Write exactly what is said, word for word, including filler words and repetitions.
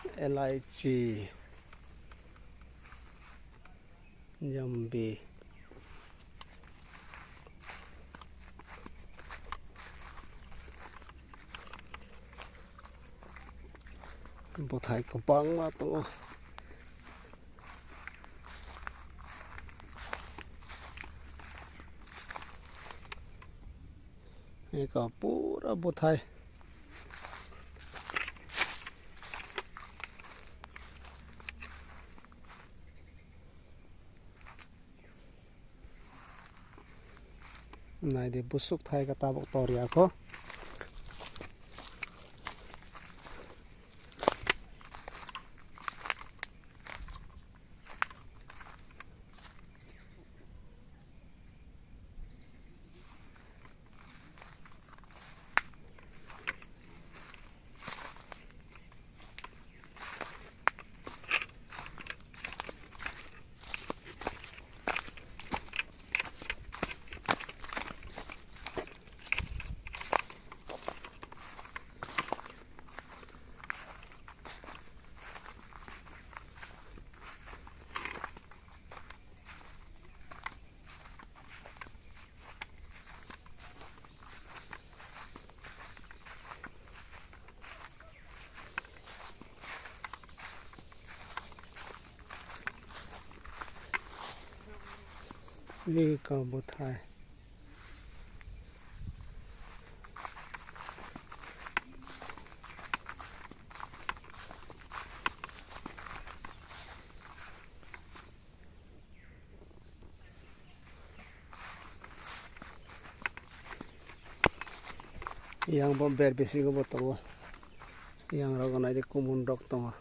Elaichi, jambi. Bwthai kwbangma tongo. Eka pura bwthai. Naidi, busuk thai khe tabuk tor ya kho. Ri ka bwthai. Yang bo ber bisingo bo tongo. Yang rogo naidi kumun rok tongo.